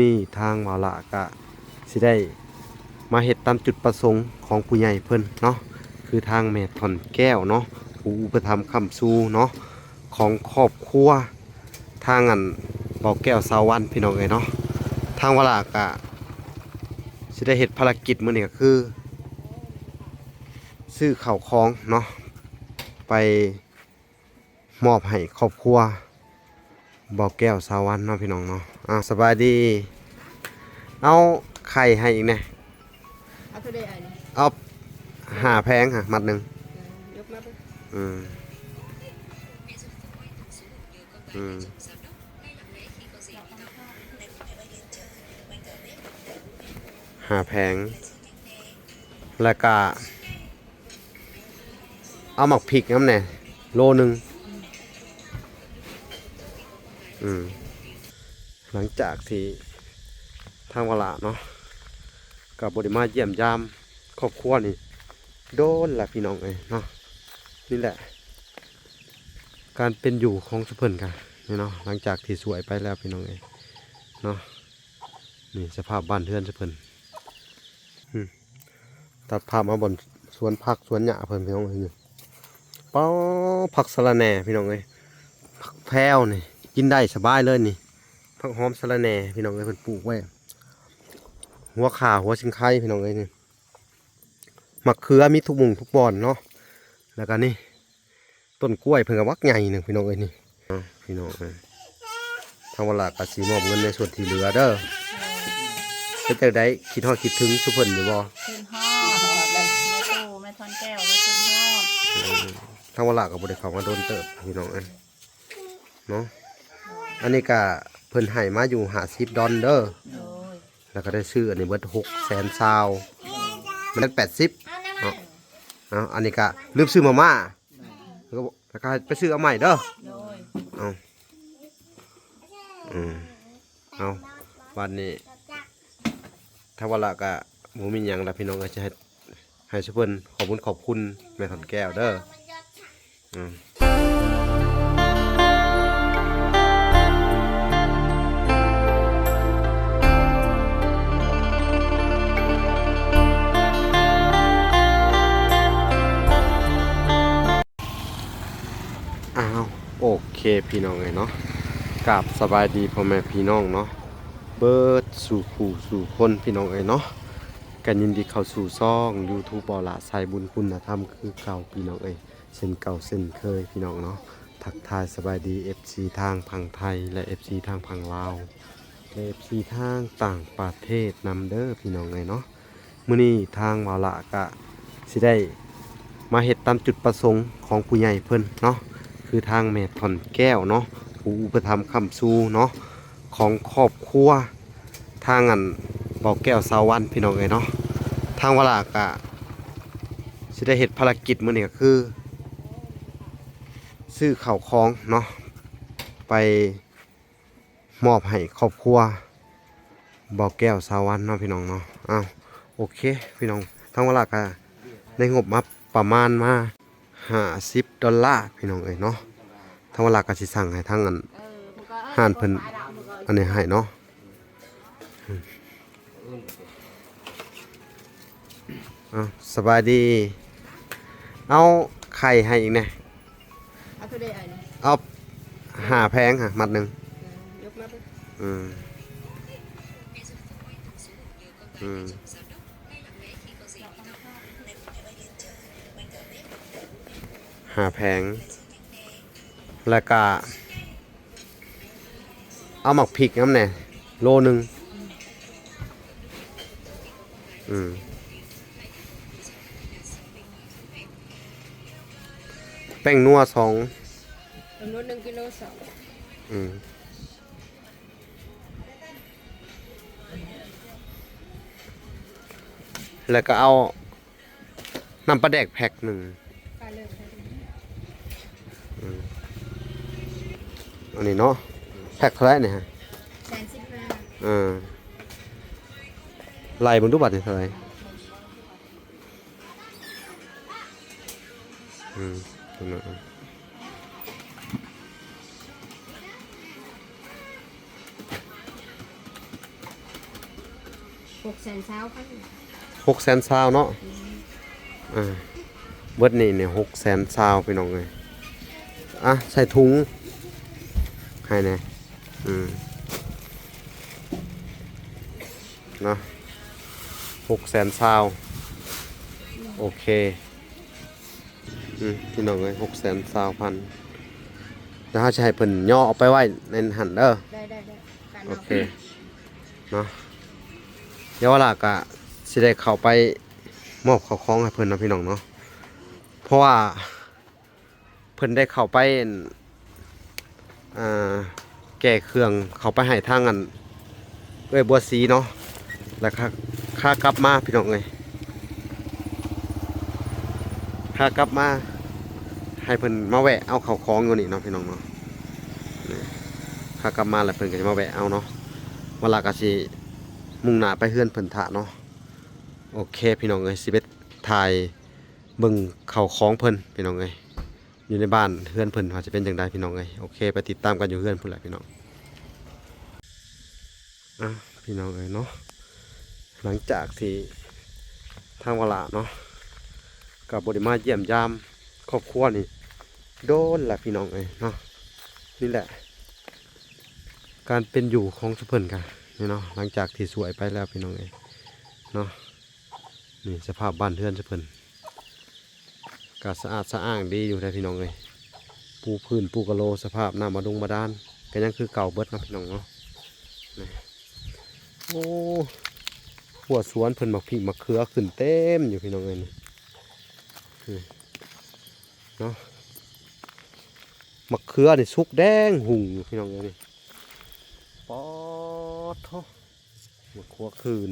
ນີ້ທາງວາລະກະຊິໄດ້ມາເຮັດຕາມຈຸດປະສົງຂອງຜູ້ໃຫຍ່ເພິ່ນເນາະ ຄືທາງແມ່ທ່ອນແກ້ວເນາະ ຜູ້ອຸປະຖຳຄ້ຳຊູເນາະ ຂອງຄອບຄົວທາງອັນ ເບົາແກ້ວ ສາວວັນ ພີ່ນ້ອງເອີຍເນາະ. ທາງວາລະກະຊິໄດ້ເຮັດພາລະກິດມື້ນີ້ກະຄື ຊື້ເຂົ້າຂອງເນາະ ໄປ ມອບໃຫ້ຄອບຄົວເບົາແກ້ວ ສາວວັນ ເນາະ ພີ່ນ້ອງເນາະ. ອ້າວ ສະບາຍດີ ເອົາໄຂ່ໃຫ້ອີກແດ່. ເອົາເທົ່າໃດອ້າຍນີ້? ເອົາຫ້າແຜງຫະ ມັດໜຶ່ງ. ເອີ ຍົກມາເບິ່ງ. ອືມ ອືມ ຫ້າແຜງ ແລ້ວກະ ເອົາໝາກພິກນຳແດ່ ໂລໜຶ່ງ. ອືມ ຫຼັງຈາກທີ່ທາງວາລະເນາະ ກໍບໍ່ໄດ້ມາຢ້ຽມຢາມຄອບຄົວນີ້ດົນລະ ພີ່ນ້ອງເອີຍເນາະ. ນີ້ແຫຼະ ການເປັນຢູ່ຂອງຊຸເພິ່ນກະນີ້ເນາະ ຫຼັງຈາກທີ່ສວຍໄປແລ້ວ ພີ່ນ້ອງເອີຍເນາະ. ນີ້ສະພາບບ້ານເຮືອນຊຸເພິ່ນ. ອືມ ຕັດພາບມາບ່ອນສວນຜັກສວນຫຍ້າເພິ່ນ ພີ່ນ້ອງເອີຍ. ປ້າ ຜັກສະລະແໜ່ ພີ່ນ້ອງເອີຍ ຜັກແພວນີ້ ກິນໄດ້ສະບາຍເລີຍນີ້. ຜັກຫອມສະລະແໜ່ ພີ່ນ້ອງເອີຍ ເພິ່ນປູກໄວ້. ຫົວຂ່າ ຫົວຊິງໄຄ ພີ່ນ້ອງເອີຍນີ້. ໝາກເຂືອມີທຸກໝ່ອງທຸກບ່ອນເນາະ. ແລ້ວກະນີ້ ຕົ້ນກ້ວຍເພິ່ນກໍບັກໃຫຍ່ໜຶ່ງ ພີ່ນ້ອງເອີຍນີ້. ພີ່ນ້ອງເອີຍ ທາງວາລະກະຊິມອບເງິນໃນສ່ວນທີ່ເຫຼືອເດີ. ເປັນຈັ່ງໃດ ຄິດຮອດຄິດເຖິງຊຸເພິ່ນຢູ່ບໍ່? ຄິດຮອດແມ່ຕູ້ ແມ່ທ່ອນແກ້ວ ຄິດຮອດ. ເອີ ທາງວາລະກໍບໍ່ໄດ້ເຂົ້າມາດົນເຕີບ ພີ່ນ້ອງເອີຍເນາະ. ອັນນີ້ກະເພິ່ນໃຫ້ມາຢູ່ຫ້າສິບດອນເດີ. ໂດຍ ແລ້ວກໍໄດ້ຊື້ອັນນີ້ເບິດຫົກແສນຊາວ ມັນເປັນແປດສິບເນາະ. ເອົາ ອັນນີ້ກະລືມຊື້ມາມ່າ ແລ້ວກໍ ແລ້ວກໍໄປຊື້ເອົາໃໝ່ເດີ. ໂດຍ ເອົາ ອືມ ເອົາ ບາດນີ້ທາງວາລະກະບໍ່ມີຫຍັງລະ ພີ່ນ້ອງເອີຍ ຈະໃຫ້ ໃຫ້ຊຸເພິ່ນຂອບຄຸນ ຂອບຄຸນແມ່ທ່ອນແກ້ວເດີ. ອືມ ອ້າວ ໂອເຄ ພີ່ນ້ອງເອີຍເນາະ ກາບສະບາຍດີພໍ່ແມ່ພີ່ນ້ອງເນາະ ເບິດສູ່ຜູ້ສູ່ຄົນ ພີ່ນ້ອງເອີຍເນາະ. ກໍຍິນດີເຂົ້າສູ່ຊ່ອງຢູທູບ ເບົາຫຼ້າ ສາຍບຸນຄຸນນະທຳຄືເກົ່າ ພີ່ນ້ອງເອີຍ ເຊັ່ນເກົ່າເຊັ່ນເຄີຍ ພີ່ນ້ອງເນາະ. ທັກທາຍສະບາຍດີ ເອັຟຊີ ທາງຝັ່ງໄທ ແລະ ເອັຟຊີ ທາງຝັ່ງລາວ ແລະ ເອັຟຊີ ທາງຕ່າງປະເທດນຳເດີ ພີ່ນ້ອງເອີຍເນາະ. ມື້ນີ້ທາງວາລະກະຊິໄດ້ມາເຮັດຕາມຈຸດປະສົງຂອງຜູ້ໃຫຍ່ເພິ່ນເນາະ ຄືທາງແມ່ທ່ອນແກ້ວເນາະ ຜູ້ອຸປະຖຳຄ້ຳຊູເນາະ ຂອງຄອບຄົວທາງອັນ ເບົາແກ້ວ ສາວວັນ ພີ່ນ້ອງເອີຍເນາະ. ທາງວາລະກະຊິໄດ້ເຮັດພາລະກິດມື້ນີ້ກະຄື ຊື້ເຂົ້າຂອງເນາະ ໄປ ມອບໃຫ້ຄອບຄົວເບົາແກ້ວ ສາວວັນ ເນາະ ພີ່ນ້ອງເນາະ. ອ້າວ ໂອເຄ ພີ່ນ້ອງ ທາງວາລະກະໄດ້ງົບມາປະມານມາຫ້າສິບດອນລາ ພີ່ນ້ອງເອີຍເນາະ. ທາງວາລະກະຊິສັ່ງໃຫ້ທາງອັນ ເອີ ຮ້ານເພິ່ນອັນນີ້ໃຫ້ເນາະ. ອ້າວ ສະບາຍດີ ເອົາໄຂ່ໃຫ້ອີກແດ່. ເອົາເທົ່າໃດອ້າຍນີ້? ເອົາຫ້າແຜງຫະ ມັດໜຶ່ງ. ເອີ ຍົກມາເບິ່ງ. ອືມ ອືມ ຫ້າແຜງ ແລ້ວກະ ເອົາໝາກພິກນຳແດ່ ໂລໜຶ່ງ. ອືມ ແປ້ງນົວສອງ ແປ້ງນົວໜຶ່ງກິໂລສອງ. ອືມ ແລ້ວກໍເອົາ ນ້ຳປາແດກແພັກໜຶ່ງ. ອືມ ອັນນີ້ເນາະ ແພັກເທົ່າໃດນີ້ຮະ? ແສນສິບຫ້າ. ເອີ ໄລ່ເບິ່ງດູບັດນີ້ເທົ່າໃດ? ອືມ ຕົວນັ້ນ. ອືມ ເ ຫົກແສນຊາວພັນ ຫົກແສນຊາວເນາະ ອືມ ອ່າ ເບິດນີ້ນີ້ຫົກແສນຊາວ ພີ່ນ້ອງເອີຍ ອ່ະ ໃສ່ຖົງໃຫ້ແດ່ ອືມ ເນາະ ຫົກແສນຊາວ ໂອເຄ ອືມ ພີ່ນ້ອງເອີຍ ຫົກແສນຊາວພັນ ແລ້ວເຮົາຊິໃຫ້ເພິ່ນຍໍອອກໄປໄວ້ໃນຫັ້ນເດີ ໄດ້ ໄດ້ ໄດ້ ໂອເຄ ເນາະ ດຽວວາລາກະຊິໄດ້ເຂົ້າໄປມອບເຂົ້າຂອງໃຫ້ເພິ່ນເນາະ ພີ່ນ້ອງເນາະ ເພາະວ່າເພິ່ນໄດ້ເຂົ້າໄປ ອ່າ ແກ່ເຄື່ອງເຂົ້າໄປໃຫ້ທາງອັນ ເອື້ອຍບົວສີເນາະ ແລ້ວຂາ ຂາກັບມາ ພີ່ນ້ອງເອີຍ ຂາກັບມາໃຫ້ເພິ່ນມາແວະເອົາເຂົ້າຂອງຢູ່ນີ້ເນາະ ພີ່ນ້ອງເນາະ ນີ້ ຂາກັບມາແລ້ວເພິ່ນກໍຈະມາແວະເອົາເນາະ ວາລາກໍຊິມຸ່ງໜ້າໄປເຮືອນເພິ່ນຖ້າເນາະ ໂອເຄ ພີ່ນ້ອງເອີຍ ຊິໄປຖ່າຍເບິ່ງເຂົ້າຂອງເພິ່ນ ພີ່ນ້ອງເອີຍ ຢູ່ໃນບ້ານເຮືອນເພິ່ນວ່າຈະເປັນຈັ່ງໃດ ພີ່ນ້ອງເອີຍ ໂອເຄ ໄປຕິດຕາມກັນຢູ່ເຮືອນພຸ້ນແຫຼະ ພີ່ນ້ອງ ອ່ະ ພີ່ນ້ອງເອີຍເນາະ ຫຼັງຈາກທີ່ທາງວາລາເນາະ ກໍບໍ່ໄດ້ມາຢ້ຽມຢາມຄອບຄົວນີ້ດົນລະ ພີ່ນ້ອງເອີຍເນາະ ນີ້ແຫຼະ ການເປັນຢູ່ຂອງຊຸມເພິ່ນກະນີ້ເນາະ ຫຼັງຈາກທີ່ສວຍໄປແລ້ວ ພີ່ນ້ອງເອີຍເນາະ ນີ້ສະພາບບ້ານເຮືອນຊຸມເພິ່ນ ກະສະອາດສະອ້າງດີຢູ່ເດ້ພີ່ນ້ອງເອີຍ ປູພື້ນປູກະໂລ ສະພາບນ້ຳບາດົງບາດານກະຍັງຄືເກົ່າເບິດເນາະ ພີ່ນ້ອງເນາະ ນີ້ ໂອ້ ຮົ້ວສວນເພິ່ນ ໝາກພິກໝາກເຂືອຂຶ້ນເຕັມຢູ່ ພີ່ນ້ອງເອີຍ ນີ້ ນີ້ເນາະ ໝາກເຂືອນີ້ສຸກແດງຫຸ່ງຢູ່ ພີ່ນ້ອງເອີຍ ນີ້ ປາດໂທ້ ໝາກຂວາຄືນ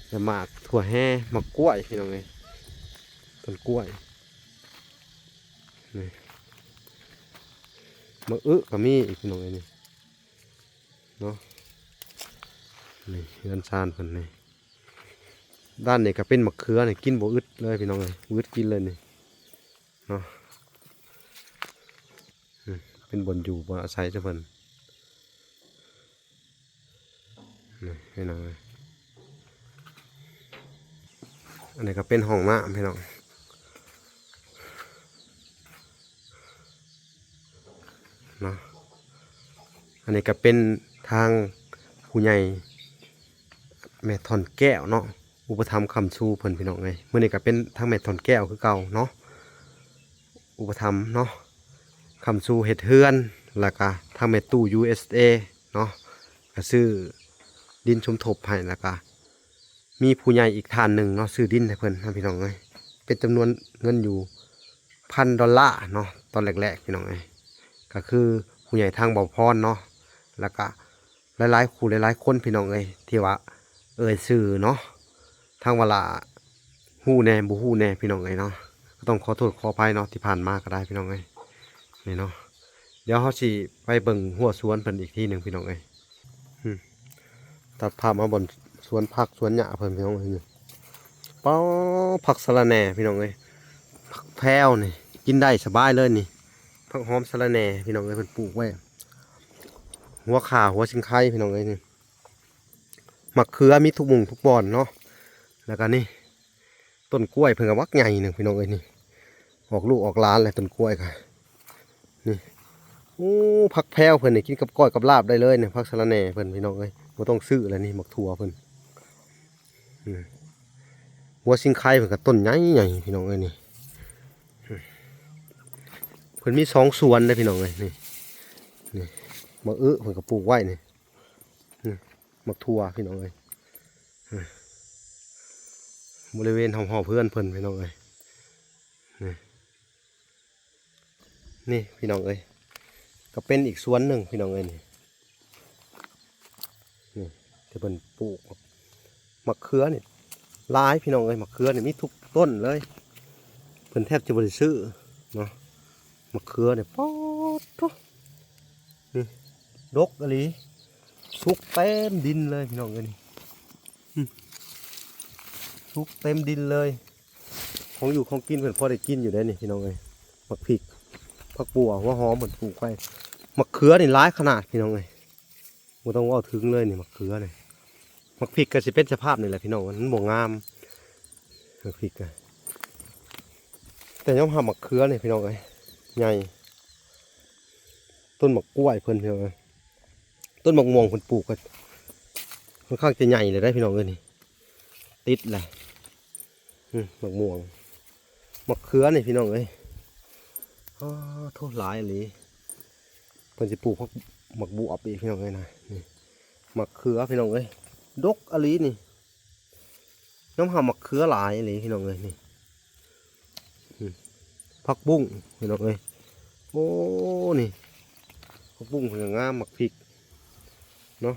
ແລະໝາກຖົ່ວແຮ່ ໝາກກ້ວຍ ພີ່ນ້ອງເອີຍ ຕົ້ນກ້ວຍ ນີ້ ໝາກອຶກໍມີອີກ ພີ່ນ້ອງເອີຍ ນີ້ເນາະ ນີ້ເຮືອນຊານເພິ່ນນີ້ ດ້ານນີ້ກໍເປັນໝາກເຂືອນີ້ ກິນບໍ່ອຶດເລີຍ ພີ່ນ້ອງເອີຍ ບໍ່ອຶດກິນເລີຍນີ້ເນາະ ອືມ ເປັນບ່ອນຢູ່ບ່ອນອາໄສຂອງເພິ່ນ ນີ້ພີ່ນ້ອງເອີຍ ອັນນີ້ກໍເປັນຫ້ອງນ້ຳ ພີ່ນ້ອງເນາະ ອັນນີ້ກໍເປັນທາງຜູ້ໃຫຍ່ແມ່ທ່ອນແກ້ວເນາະ ອຸປະຖຳຄ້ຳຊູເພິ່ນ ພີ່ນ້ອງເອີຍ ມື້ນີ້ກໍເປັນທາງແມ່ທ່ອນແກ້ວຄືເກົ່າເນາະ ອຸປະຖຳເນາະ ຄ້ຳຊູເຮັດເຮືອນ ແລ້ວກະທາງແມ່ຕູ້ ຢູເອັສເອ ເນາະ ກະຊື້ດິນສົມທົບໃຫ້ ແລ້ວກະມີຜູ້ໃຫຍ່ອີກທ່ານໜຶ່ງເນາະ ຊື້ດິນໃຫ້ເພິ່ນນະ ພີ່ນ້ອງເອີຍ ເປັນຈຳນວນເງິນຢູ່ພັນດອນລາເນາະ ຕອນແລກໆ ພີ່ນ້ອງເອີຍ ກະຄືຜູ້ໃຫຍ່ທາງເບົາພອນເນາະ ແລ້ວກະ ຫຼາຍໆ ຜູ້ຫຼາຍໆ ຄົນ ພີ່ນ້ອງເອີຍ ທີ່ວ່າເອີ່ຍຊື່ເນາະ ທາງວາລາຮູ້ແດ່ບໍ່ຮູ້ແດ່ ພີ່ນ້ອງເອີຍເນາະ ກໍຕ້ອງຂໍໂທດຂໍອະໄພເນາະ ທີ່ຜ່ານມາກໍໄດ້ ພີ່ນ້ອງເອີຍ ນີ້ເນາະ ດຽວເຮົາຊິໄປເບິ່ງຮົ້ວສວນເພິ່ນອີກທີໜຶ່ງ ພີ່ນ້ອງເອີຍ ອືມ ຕັດພາບມາບ່ອນສວນຜັກສວນຫຍ້າເພິ່ນ ພີ່ນ້ອງເອີຍ ນີ້ ປາ ຜັກສະລະແໜ່ ພີ່ນ້ອງເອີຍ ຜັກແພວນີ້ ກິນໄດ້ສະບາຍເລີຍນີ້ ຜັກຫອມສະລະແໜ່ ພີ່ນ້ອງເອີຍ ເພິ່ນປູກໄວ້ ຫົວຂ່າ ຫົວຊິງໄຄ ພີ່ນ້ອງເອີຍນີ້ ໝາກເຂືອມີທຸກໝ່ອງທຸກບ່ອນເນາະ ແລ້ວກະນີ້ ຕົ້ນກ້ວຍເພິ່ນກະບັກໃຫຍ່ໜຶ່ງ ພີ່ນ້ອງເອີຍນີ້ ອອກລູກອອກຫຼານແລ້ວຕົ້ນກ້ວຍກະ ນີ້ ໂອ້ ຜັກແພວເພິ່ນນີ້ ກິນກັບກ້ອຍກັບລາບໄດ້ເລີຍນີ້ ຜັກສະລະແໜ່ເພິ່ນ ພີ່ນ້ອງເອີຍ ບໍ່ຕ້ອງຊື້ແລ້ວນີ້ ໝາກຖົ່ວເພິ່ນ ອືມ ຫົວຊິງໄຄເພິ່ນກະຕົ້ນໃຫຍ່ໆ ພີ່ນ້ອງເອີຍນີ້ ເພິ່ນມີສອງສວນເດ້ ພີ່ນ້ອງເອີຍ ນີ້ ນີ້ ໝາກອຶເພິ່ນກະປູກໄວ້ນີ້ ນີ້ ໝາກຖົ່ວ ພີ່ນ້ອງເອີຍ ນີ້ ບໍລິເວນຮອບໆ ເຮືອນເພິ່ນ ພີ່ນ້ອງເອີຍ ນີ້ ນີ້ ພີ່ນ້ອງເອີຍ ກະເປັນອີກສວນໜຶ່ງ ພີ່ນ້ອງເອີຍ ນີ້ ນີ້ ທີ່ເພິ່ນປູກ ໝາກເຂືອນີ້ຫຼາຍ ພີ່ນ້ອງເອີຍ ໝາກເຂືອນີ້ມີທຸກຕົ້ນເລີຍ ເພິ່ນແທບຈະບໍ່ໄດ້ຊື້ເນາະ ໝາກເຂືອນີ້ ປາດໂທ້ ນີ້ ດົກອີ່ຫຼີ ສຸກເຕັມດິນເລີຍ ພີ່ນ້ອງເອີຍ ນີ້ ອືມ ສຸກເຕັມດິນເລີຍ ຂອງຢູ່ຂອງກິນເພິ່ນພໍໄດ້ກິນຢູ່ເດ້ນີ້ ພີ່ນ້ອງເອີຍ ໝາກພິກ ຜັກບົ່ວ ຫົວຫອມເພິ່ນປູກໄວ້ ໝາກເຂືອນີ້ຫຼາຍຂະໜາດ ພີ່ນ້ອງເອີຍ ບໍ່ຕ້ອງເວົ້າເຖິງເລີຍນີ້ ໝາກເຂືອນີ້. ໝາກພິກກໍຊິເປັນສະພາບນີ້ແຫຼະພີ່ນ້ອງ ມັນບໍ່ງາມ ໝາກພິກກະ. ແຕ່ຍອມຮັບໝາກເຂືອນີ້ພີ່ນ້ອງເອີຍ ໃຫຍ່. ຕົ້ນໝາກກ້ວຍເພິ່ນພີ່ນ້ອງເອີຍ ຕົ້ນໝາກມ່ວງເພິ່ນປູກກໍຄ່ອນຂ້າງຈະໃຫຍ່ເລີຍໄດ໋ພີ່ນ້ອງເອີຍນີ້. ຕິດແຫຼະ ອືມ ໝາກມ່ວງ ໝາກເຂືອນີ້ພີ່ນ້ອງເອີຍ. ອ້າ ໂທ້ ຫຼາຍອີ່ຫຼີ. ເພິ່ນຊິປູກຜັກ ໝາກບວບອີກພີ່ນ້ອງເອີຍນະ. ນີ້ ໝາກເຂືອພີ່ນ້ອງເອີຍ ດົກອີ່ຫຼີນີ້. ຍອມຮັບໝາກເຂືອຫຼາຍອີ່ຫຼີພີ່ນ້ອງເອີຍນີ້. ອືມ ຜັກບຸ້ງພີ່ນ້ອງເອີຍ. ໂອ້ ນີ້ ຜັກບຸ້ງເພິ່ນກໍງາມ. ໝາກພິກເນາະ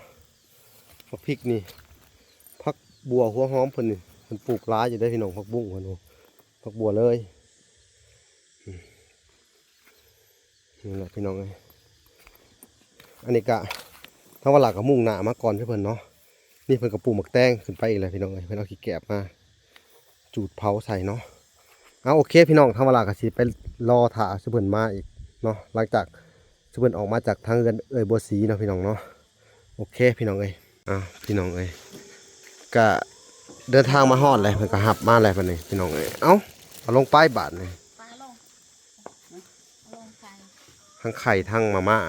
ໝາກພິກນີ້ ຜັກບົ່ວຫົວຫອມເພິ່ນນີ້ ເພິ່ນປູກຫຼາຍຢູ່ເດ້ພີ່ນ້ອງ. ຜັກບຸ້ງເພິ່ນ ໂອ້ ຝັກບົວເລີຍ. ອືມ ນີ້ແຫຼະພີ່ນ້ອງເອີຍ. ອັນນີ້ກະ ທາງວາລາກໍມຸ່ງໜ້າມາກ່ອນໃຫ້ເພິ່ນເນາະ. ນີ້ເພິ່ນກໍປູກໝາກແຕງຂຶ້ນໄປອີກແລ້ວພີ່ນ້ອງເອີຍ. ເພິ່ນເອົາຂີ້ແກບມາຈູດເຜົາໃສ່ເນາະ. ເອົາ ໂອເຄພີ່ນ້ອງ ທາງວາລາກໍຊິໄປລໍຖ້າຊຸເພິ່ນມາອີກເນາະ ຫຼັງຈາກຊຸເພິ່ນອອກມາຈາກທາງເຮືອນເອື້ອຍບົວສີເນາະພີ່ນ້ອງເນາະ. ໂອເຄພີ່ນ້ອງເອີຍ. ອ້າວ ພີ່ນ້ອງເອີຍ ກະເດີນທາງມາຮອດແລ້ວ ເພິ່ນກໍຮັບມາແລ້ວບັດນີ້ພີ່ນ້ອງເອີຍ. ເອົ້າ ເອົາລົງໄປບາດນີ້ ປາລົງ ລົງໄຂ່ ທັງໄຂ່ທັງມາມ່າ.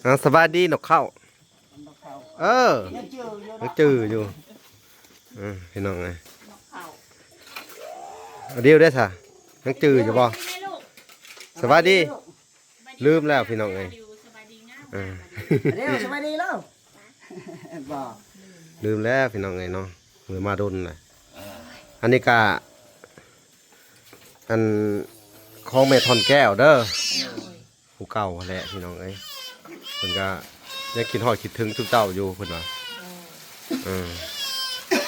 ອ້າວ ສະບາຍດີນົກເຂົ້າ. ເອີ ຍັງຈື່ຢູ່ ຍັງຈື່ຢູ່. ເອີ ພີ່ນ້ອງເອີຍ ດຽວໄດ້ຊະ ຍັງຈື່ຢູ່ບໍ່? ສະບາຍດີ. ລືມແລ້ວພີ່ນ້ອງເອີຍ. ເອີ ດຽວ ສະບາຍດີແລ້ວ ບໍ່ ລືມແລ້ວພີ່ນ້ອງເອີຍເນາະ. ບໍ່ໄດ້ມາດົນແຫຼະ. ອັນນີ້ກະ ອັນ ຂອງແມ່ທ່ອນແກ້ວເດີ. ຜູ້ເກົ່າຫັ້ນແຫຼະພີ່ນ້ອງເອີຍ. ເພິ່ນກໍຍັງຄິດຮອດຄິດເຖິງຊຸມເຈົ້າຢູ່ ເພິ່ນວ່າ ເອີ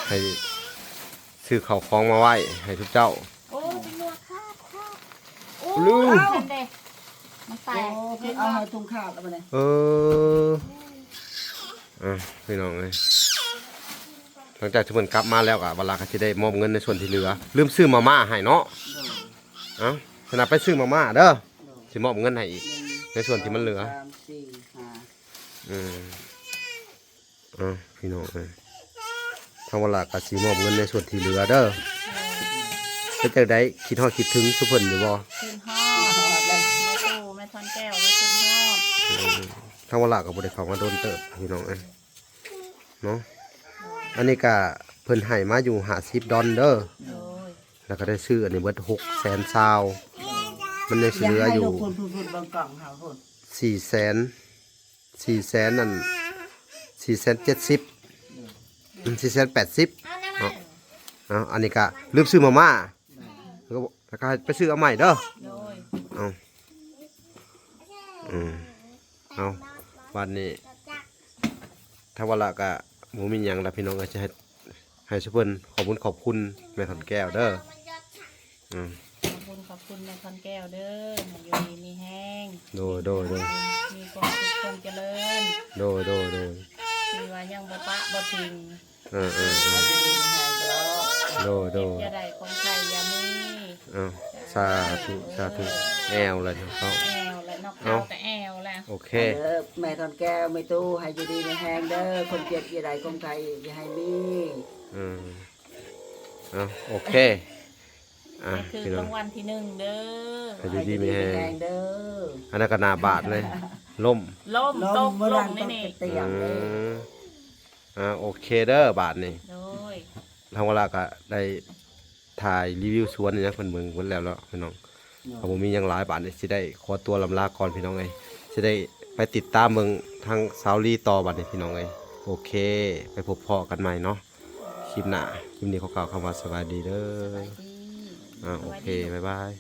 ໃຫ້ຊື້ເຂົ້າຂອງມາໄວ້ໃຫ້ຊຸມເຈົ້າ. ໂອ້ ເປັນໜວດຂາດ ຂາດ. ໂອ້ ລືມ ເອົາ ນັ້ນເດ້ ມັນແຕກ. ໂອ້ ຄືເອົາໃຫ້ທຸງຂາດແລ້ວບັດນີ້. ເອີ ອ່ະ ພີ່ນ້ອງເອີຍ ຫຼັງຈາກທີ່ເພິ່ນກັບມາແລ້ວກໍ ວາລາກໍຊິໄດ້ມອບເງິນໃນສ່ວນທີ່ເຫຼືອ. ລືມຊື້ມາມ່າໃຫ້ເນາະ. ໂດຍ ເອົ້າ ສະນັ້ນໄປຊື້ມາມ່າເດີ. ໂດຍ ຊິມອບເງິນໃຫ້ອີກ ໜຶ່ງ ໃນສ່ວນທີ່ມັນເຫຼືອ ສອງ ສາມ ສີ່ ຫ້າ. ອືມ ເອົ້າ ພີ່ນ້ອງເອີຍ ທາງວາລາກໍຊິມອບເງິນໃນສ່ວນທີ່ເຫຼືອເດີ. ເປັນຈັ່ງໃດ ຄິດຮອດຄິດເຖິງຊຸເພິ່ນຢູ່ບໍ່? ຄິດຮອດ ແມ່ຕູ້ ແມ່ທ່ອນແກ້ວ ກໍຄິດຮອດ. ເອີ ທາງວາລາກໍບໍ່ໄດ້ເຂົ້າມາດົນເຕີບ ພີ່ນ້ອງເອີຍ ເນາະ. ອັນນີ້ກະເພິ່ນໃຫ້ມາຢູ່ຫ້າສິບດອນເດີ. ໂດຍ ແລ້ວກໍໄດ້ຊື້ອັນນີ້ເບິດຫົກແສນຊາວ. ມັນຍັງຊິເຫຼືອຢູ່ ໃຫ້ລູກພຸ້ນໆໆ ເບິ່ງກ້ອງເຮົາພຸ້ນ ສີ່ແສນ ສີ່ແສນ ອັນ ສີ່ແສນເຈັດສິບ ອືມ ສີ່ແສນແປດສິບເນາະ. ເອົາ ອັນນີ້ກະລືມຊື້ມາມ່າ ແລ້ວກໍ ແລ້ວກໍໄປຊື້ເອົາໃໝ່ເດີ. ໂດຍ ເອົາ ອືມ ເອົາ ບັດນີ້ທາງວາລາກະບໍ່ມີຫຍັງລະ ພີ່ນ້ອງເອີຍ ຈະໃຫ້ ໃຫ້ຊຸເພິ່ນຂອບຄຸນ ຂອບຄຸນແມ່ທ່ອນແກ້ວເດີ. ອືມ ຂອບຄຸນ ຂອບຄຸນແມ່ທ່ອນແກ້ວເດີ ໃຫ້ຢູ່ດີມີແຮງ. ໂດຍ ໂດຍ ໂດຍ ມີຄວາມສຸກຄວາມຈະເລີນ. ໂດຍ ໂດຍ ໂດຍ ທີ່ວ່າຍັງບໍ່ປະບໍ່ຖິ້ມ. ເອີ ເອີ ເອີ ໂດຍ ໂດຍ ເຈັບຢ່າໄດ້ ຄວາມໄຂ້ຢ່າມີ. ເອົ້າ ສາທຸ ສາທຸ. ແອວລະເນາະ ແອວລະເນາະ ເອົາ ກໍແອວລະ. ໂອເຄ ເອີ ແມ່ທ່ອນແກ້ວ ແມ່ຕູ້ ໃຫ້ຢູ່ດີມີແຮງເດີ ຄວາມເຈັບຢ່າໄດ້ ຄວາມໄຂ້ຢ່າໃຫ້ມີ. ເອີ ເອົ້າ ໂອເຄ ອ່ະ ໃຫ້ຖືກ ພີ່ນ້ອງ ລາງວັນທີໜຶ່ງເດີ ໃຫ້ຢູ່ດີມີແຮງເດີ. ອັນນັ້ນກໍໜ້າບາດເລີຍ ລົ້ມ ລົ້ມ ລົ້ມ ຕົກ ລົ້ມໃນນີ້ ອືມ ອ່າ ໂອເຄເດີ ບາດນີ້. ໂດຍ ທາງວາລາກໍໄດ້ຖ່າຍຣີວິວສວນຫຍັງເພິ່ນເບິ່ງເບິດແລ້ວເນາະ ພີ່ນ້ອງ. ໂດຍ ກໍບໍ່ມີຫຍັງຫຼາຍ ບາດນີ້ຊິໄດ້ຂໍຕົວລຳລາກ່ອນ ພີ່ນ້ອງເອີຍ ຊິໄດ້ໄປຕິດຕາມເບິ່ງທາງສາວລີຕໍ່ ບາດນີ້ ພີ່ນ້ອງເອີຍ. ໂອເຄ ໄປພົບພໍ້ກັນໃໝ່ເນາະ ຄລິບໜ້າ. ຄລິບນີ້ຂໍກ່າວຄຳວ່າສະບາຍດີເດີ. ສະບາຍດີ ອ່າ ໂອເຄ ສະບາຍດີ ບາຍບາຍ.